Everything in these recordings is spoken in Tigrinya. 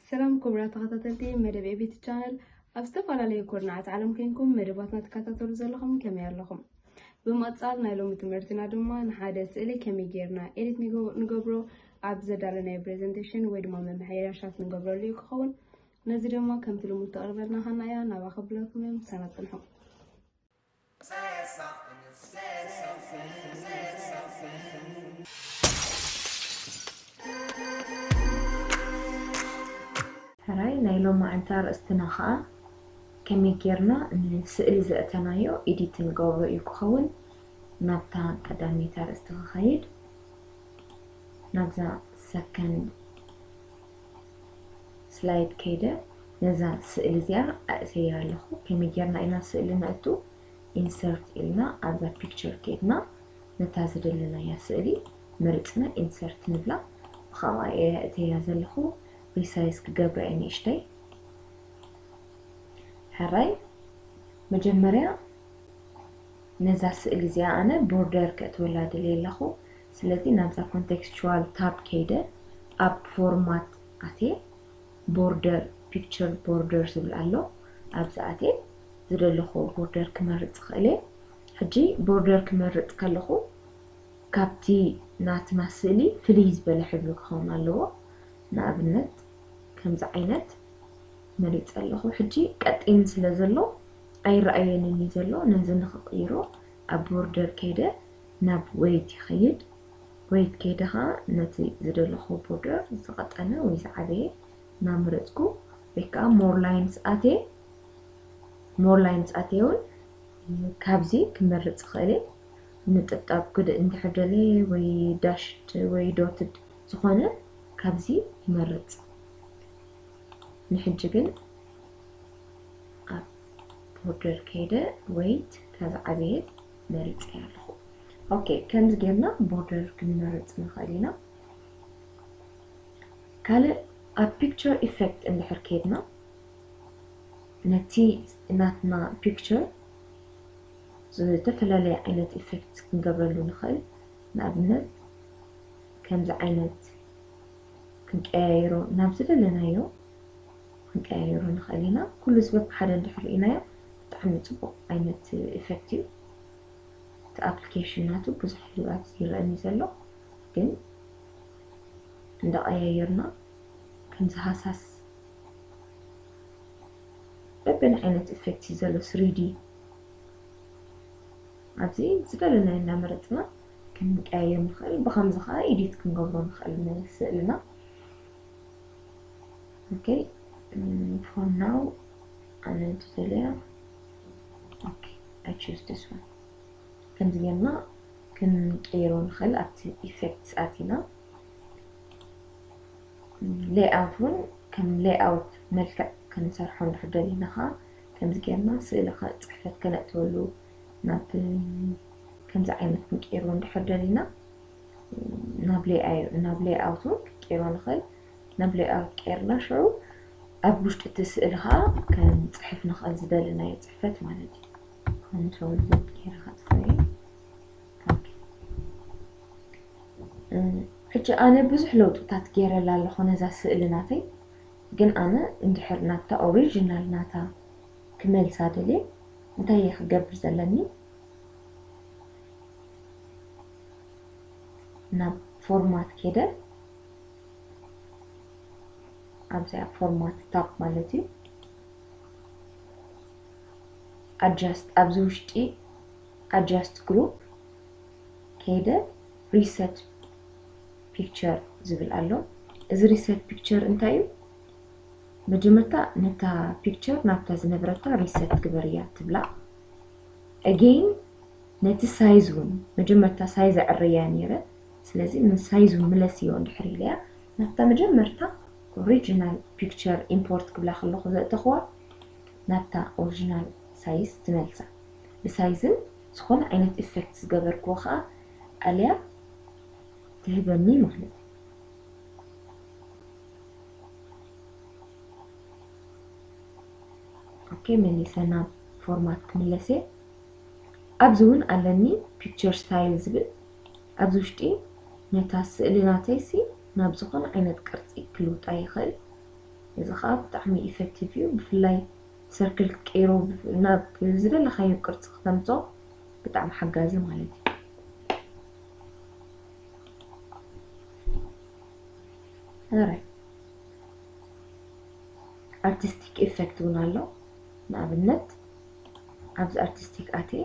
ሰላም ክቡራት ተኸታተልቲ መደብ ኤቢቲ ቻነል፣ ኣብ ዝተፈላለዩ ኩርናዓት ዓለም ኮይንኩም መደባትና ትከታተሉ ዘለኹም ከመይ ኣለኹም? ብምቕጻል ናይ ሎሚ ትምህርትና ድማ ንሓደ ስእሊ ከመይ ጌርና ኤዲት ንገ- ንገብሮ ኣብ ዘዳለናዮ ፕሬዘንቴሽን ወይ ድማ መመሓየሻት ንገብረሉ እዩ ክኸውን። ነዚ ድማ ከምቲ ልሙድ ተቕርበልና ሃና እያ፣ ናብኣ ከብለኩም እየ፣ ምሳና ጽንሑ። ሕራይ ናይ ሎማዓንቲ ኣርእስትና ኸኣ ከመይ ጌርና ንስእሊ ዘእተናዮ ኤዲት ንገብሮ እዩ ክኸውን። ናብታ ቀዳመይቲ ኣርእስቲ ክኸይድ ናብዛ ሰከንድ ስላይድ ከይደ ነዛ ስእሊ እዚኣ ኣእተያ ኣለኹ። ከመይ ጌርና ኢና ስእሊ ነእቱ? ኢንሰርት ኢልና ኣብዛ ፒክቸር ከይድና ነታ ዝደለናያ ስእሊ መሪጽና ኢንሰርት ንብላ። ብኸምኣ እየ ኣእተያ ዘለኹ። ሪሳይዝ ክገብራ እየ ንእሽተይ። ሕራይ መጀመርያ ነዛ ስእሊ እዚኣ ኣነ ቦርደር ከእትወላ ደልየ ኣለኹ። ስለዚ ናብዛ ኮንቴክስቹዋል ታብ ከይደ ኣብ ፎርማት ኣትየ ቦርደር፣ ፒክቸር ቦርደር ዝብል ኣሎ። ኣብዚ ኣትየ ዝደለኹ ቦርደር ክመርጽ እኽእል እየ። ሕጂ ቦርደር ክመርጽ ከለኹ ካብቲ ናትና ስእሊ ፍልይ ዝበለ ሕብሪ ክኸውን ኣለዎ። ንኣብነት ከምዚ ዓይነት መሪጸ ኣለኹ። ሕጂ ቀጢን ስለ ዘሎ ኣይረኣየንን እዩ ዘሎ። ነዚ ንኽቕይሮ ኣብ ቦርደር ከይደ ናብ ዌይት ይኸይድ። ዌይት ከይደ ኸዓ ነቲ ዝደለኹ ቦርደር ዝቐጠነ ወይ ዝዓበየ እናመረጽኩ ወይ ከዓ ሞር ላይንስ ኣትየ ሞር ላይንስ ኣትየ እውን ካብዚ ክመርጽ እኽእል እየ። ንጥብጣብ ክድ እንድሕር ደልየ ወይ ዳሽድ ወይ ዶትድ ዝኾነ ካብዚ ይመርጽ። ንሕጂ ግን ኣብ ቦርደር ከይደ ዌይት እታ ዝዓበየት መሪጸያ ኣለኹ። ኦኬ፣ ከምዚ ጌርና ቦርደር ክንመርጽ ንኽእል ኢና። ካልእ ኣብ ፒክቸር ኢፌክት እንድሕር ከይድና ነቲ ናትና ፒክቸር ዝተፈላለየ ዓይነት ኢፌክት ክንገብረሉ ንኽእል። ንኣብነት ከምዚ ዓይነት ክንቀያየሮ ናብ ዝደለናዮ ክንቀያየሮ ንኽእል ኢና። ኩሉ እዚ በብሓደ እንድሕር ርኢናዮ ብጣዕሚ ጽቡቕ ዓይነት ኢፌክት እዩ። እቲ ኣፕሊኬሽን ናቱ ብዙሕ ህልባት ይረአኒ ዘሎ ግን እንዳቐያየርና ከምዚ ሃሳስ በበን ዓይነት ኢፌክት እዩ ዘሎ ስሪዲ ኣብዚ ዝደለናዮ እናመረፅና ክንቀያየር ንኽእል። ብኸምዚ ከዓ ኤዲት ክንገብሮ ንኽእል ንስእልና። Okay, for now ኣነ ዝደልያ okay, I choose this one። ከምዚ ጌርና ክንቀይሮ ንኽእል ኣብቲ ኢፌክትስ ኣቲና። ሌይኣውት እውን ከም ሌይኣውት መልክዕ ክንሰርሖ እንድሕር ደሊና ከዓ ከምዚ ጌርና ስእሊ ጽሕፈት ከነእትወሉ ናብ ከምዚ ዓይነት ክንቀይሮ እንድሕር ደሊና ናብ ሌይኣውት እውን ክንቀይሮ ንኽእል። ናብ ሌይኣውት ቀይርና ሽዑ ኣብ ውሽጢ እቲ ስእሊ ከዓ ክንፅሕፍ ንኽእል ዝደለናዮ ፅሕፈት ማለት እዩ። ኮንትሮል ዜድ ገይረ ከጥፍኦ እየ። ሕጂ ኣነ ብዙሕ ለውጥታት ገይረላ ኣለኹ ነዛ ስእሊ ናተይ። ግን ኣነ እንድሕር ናብታ ኦሪጂናል ናታ ክመልሳ ደልየ እንታይ እየ ክገብር ዘለኒ? ናብ ፎርማት ከይደ ኣብዚኣ ፎርማት ታብ ማለት እዩ። ኣድጃስት ኣብዚ ውሽጢ ኣድጃስት ግሩፕ ከይደ ሪሰት ፒክቸር ዝብል ኣሎ። እዚ ሪሰት ፒክቸር እንታይ እዩ? መጀመርታ ነታ ፒክቸር ናብታ ዝነበረታ ሪሰት ግበርያ ትብላ። ኣጌን ነቲ ሳይዝ እውን መጀመርታ ሳይዝ ኣዕረያ ነይረ። ስለዚ ንሳይዝ እውን ምለስዮ እንድሕር ኢለያ ናብታ መጀመርታ ኦሪጂናል ፒክቸር ኢምፖርት ክብላ ከለኹ ዘእተኽዋ ናብታ ኦሪጂናል ሳይዝ ትመልሳ። ብሳይዝን ዝኾነ ዓይነት ኢፌክት ዝገበርክዎ ከዓ ኣልያ ትህበኒ ማለት እዩ። ከመሊሰ ናብ ፎርማት ክምለስ እየ። ኣብዚ እውን ኣለኒ ፒክቸር ስታይል ዝብል። ኣብዚ ውሽጢ ነታ ስእሊ ናተይሲ ናብ ዝኾነ ዓይነት ቅርፂ ክልውጣ ይኽእል። እዚ ከዓ ብጣዕሚ ኢፌክቲቭ እዩ። ብፍላይ ሰርክል ክትቀይሮ ናብ ዝደለኻዮ ቅርፂ ክተምፅኦ ብጣዕሚ ሓጋዚ ማለት እዩ። ኣርቲስቲክ ኢፌክት እውን ኣሎ። ንኣብነት ኣብዚ ኣርቲስቲክ ኣትየ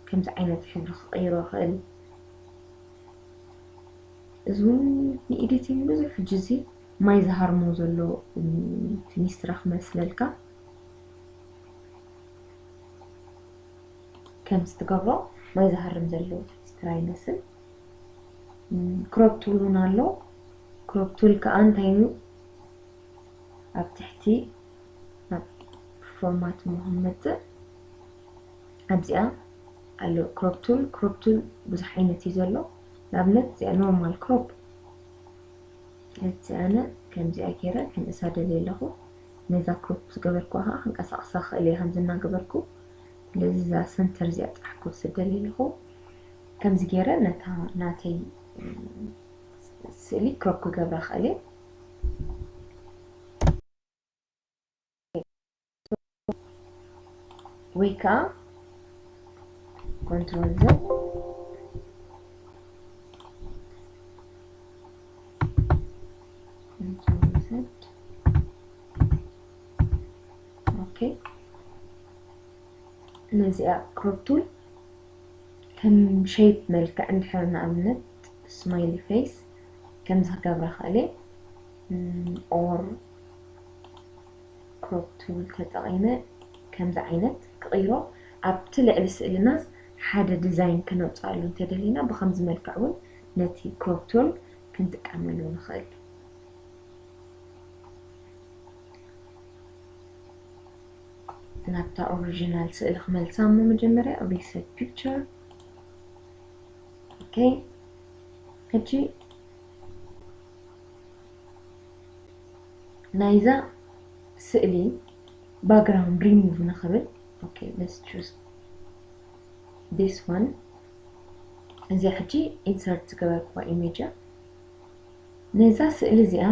ከምዚ ዓይነት ሕብሪ ክቕይሮ ይኽእል። እዚ እውን ንኤዲቲንግ ብዙሕ ሕጂ እዚ ማይ ዝሃርሞ ዘሎ ፊኒስትራ ክመስለልካ ከምዚ ትገብሮ ማይ ዝሃርም ዘሎ ፊኒስትራ ይመስል። ክሮፕ ቱል እውን ኣሎ። ክሮፕ ቱል ከዓ እንታይ እዩ? ኣብ ትሕቲ ናብ ፎርማት እሞ ክንመፅእ ኣብዚኣ ኣሎ ክሮፕ ቱል። ክሮፕ ቱል ብዙሕ ዓይነት እዩ ዘሎ። ንኣብነት እዚኣ ኖርማል ክሮፕ እቲ ኣነ ከምዚኣ ገይረ ክንእሳ ደልየ ኣለኹ። ነዛ ክሮፕ ዝገበርኩ ከዓ ክንቀሳቕሳ ክእል እየ ከምዚ እናገበርኩ። ስለዚ እዛ ሰንተር እዚኣ ጥራሕ ክወስድ ደልየ ኣለኹ። ከምዚ ገይረ ነታ ናተይ ስእሊ ክሮፕ ክገብራ ክእል እየ። ወይ ከዓ ኮንትሮል ዘድ ኮንትሮል ዘድ። ኦኬ፣ ነዚኣ ክሮፕ ቱል ከም ሼፕ መልክዕ እንድሕር ንኣብነት ስማይሊ ፌስ ከምዚ ክገብራ ክእል እየ። ኦር ክሮፕ ቱል ተጠቒመ ከምዚ ዓይነት ክቕይሮ ኣብቲ ልዕሊ ስእልናስ ሓደ ዲዛይን ክነውፅኣሉ እንተደሊና ብከምዚ መልክዕ እውን ነቲ ክሮፕ ቱል ክንጥቀመሉ ንኽእል። ናብታ ኦሪጂናል ስእሊ ክመልሳ እሞ መጀመርያ ሪሰት ፒክቸር። ኦኬ፣ ሕጂ ናይዛ ስእሊ ባክግራውንድ ሪሙቭ ንኽብል፣ okay, let's choose this one። እዚኣ ሕጂ ኢንሰርት ዝገበርኩዋ ኢሜጅ እያ። ነዛ ስእሊ እዚኣ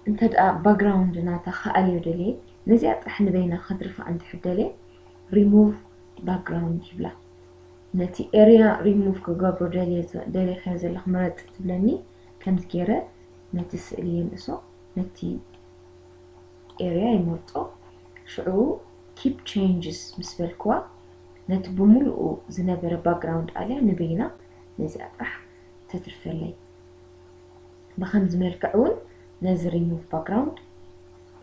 እንተ ደኣ ባክግራውንድ ናታ ክኣልዮ ደልየ፣ ነዚኣ ጥራሕ ንበይና ከትርፋ እንድሕር ደልየ ሪሙቭ ባክግራውንድ ይብላ። ነቲ ኤርያ ሪሙቭ ክገብሮ ደልየ ዘ- ደሊኻዮ ዘለኹ ምረጽ ትብለኒ። ከምዚ ገይረ ነቲ ስእሊ የንእሶ፣ ነቲ ኤርያ ይመርጾ። ሽዑ ኪፕ ቼንጅስ ምስ በልክዋ ነቲ ብምሉኡ ዝነበረ ባክግራውንድ ኣልያ ንበይና ነዚኣ ጥራሕ ተትርፈለይ። ብኸምዚ መልክዕ እውን ነዚ ሪሙቭ ባክግራውንድ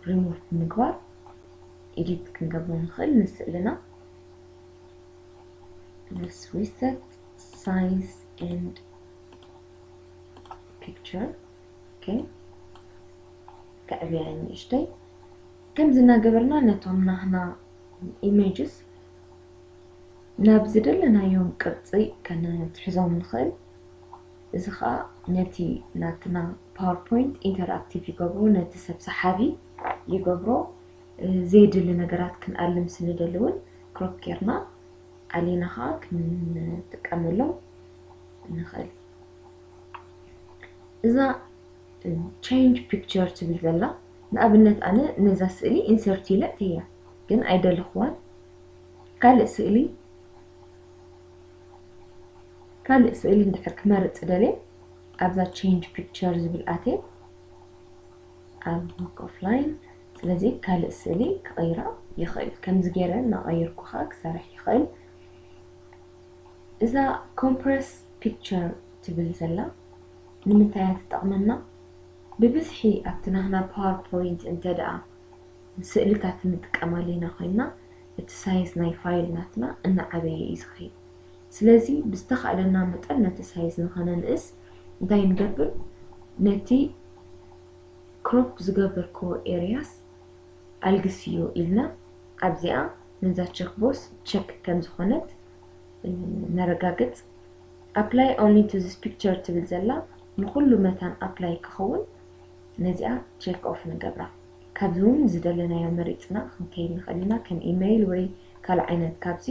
ሪሙቭ ብምግባር ኤዲት ክንገብሮ ንኽእል ንስእልና። Let's reset size and picture. Okay፣ ከዕብያ ንእሽተይ። ከምዚ እናገበርና ነቶም ናህና ኢሜጅስ ናብ ዝደለናዮም ቅርፂ ከነትሕዞም ንኽእል። እዚ ኸዓ ነቲ ናትና ፓወርፖይንት ኢንተርኣክቲቭ ይገብሮ፣ ነቲ ሰብ ሰሓቢ ይገብሮ። እ፣ ዘየድሊ ነገራት ክንኣሊ ምስ ንደሊ እውን ክሮፕ ጌርና ኣሊና ኸዓ ክንጥቀመሎም ንኽእል። እዛ ቼንጅ ፒክቸር ትብል ዘላ፣ ንኣብነት ኣነ ነዛ ስእሊ ኢንሰርት ኢለ እተያ፣ ግን ኣይደለኽዋን። ካልእ ስእሊ ካልእ ስእሊ እንድሕር ክመርጽ ደልየ ኣብዛ ቼንጅ ፒክቸር ዝብል ኣትየ ኣብ ዎክ ኦፍላይን። ስለዚ ካልእ ስእሊ ክቕይራ ይኽእል። ከምዚ ገይረ እናቐየርኩ ኸኣ ክሰርሕ ይኽእል። እዛ ኮምፕረስ ፒክቸር ትብል ዘላ ንምንታይ እያ ትጠቕመና? ብብዝሒ ኣብቲ ናህና ፓወርፖይንት እንተ ደኣ ስእልታት እንጥቀመሉ ኢና ኮይንና፣ እቲ ሳይዝ ናይ ፋይል ናትና እናዓበየ እዩ ዝኸይድ። ስለዚ ብዝተኻእለና መጠን ነቲ ሳይዝ ንኸነንእስ እንታይ ንገብር? ነቲ ክሮፕ ዝገበርክዎ ኤርያስ ኣልግስዮ ኢልና ኣብዚኣ ነዛ ቸክ ቦክስ ቸክ ከም ዝኾነት ነረጋግጽ። ኣፕላይ ኦንሊ ቱ ዚስ ፒክቸር ትብል ዘላ ንኹሉ መታን ኣፕላይ ክኸውን ነዚኣ ቸክ ኦፍ ንገብራ። ካብዚ እውን ዝደለናዮ መሪፅና ክንከይድ ንኽእል ኢና፣ ከም ኢሜይል ወይ ካልእ ዓይነት ካብዚ።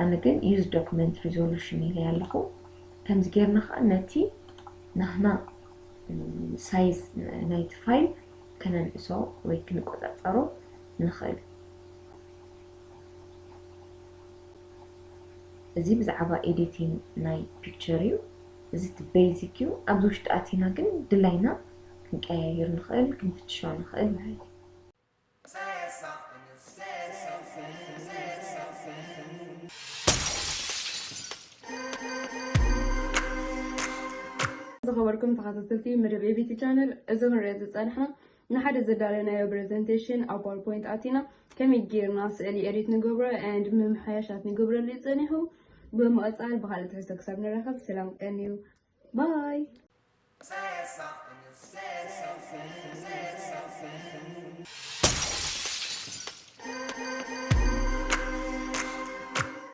ኣነ ግን use document resolution ኢለ ኣለኹ። ከምዚ ጌርና ከዓ ነቲ ናህና ሳይዝ ናይቲ ፋይል ከነንእሶ ወይ ክንቆፃፀሮ ንኽእል። እዚ ብዛዕባ ኤዲቲንግ ናይ ፒክቸር እዩ። እዚ እቲ ቤዚክ እዩ። ኣብዚ ውሽጢ ኣቲና ግን ድላይና ክንቀያየር ንኽእል፣ ክንፍትሾ ንኽእል ማለት እዩ። ዝኸበርኩም ተኸታተልቲ መደብ ኤቢቲ ቻነል፣ እዚ ክንሪኦ ዝፀናሕና ንሓደ ዘዳለናዮ ፕሬዘንቴሽን ኣብ ፓወርፖይንት ኣቲና ከመይ ጌርና ስእሊ ኤዲት ንገብሮ and ምምሕያሻት ንገብረሉ እዩ ፀኒሑ። ብምቕፃል ብኻልእ ትሕዝቶ ክሳብ ንራኸብ ሰላም ቀንዩ። ባይ።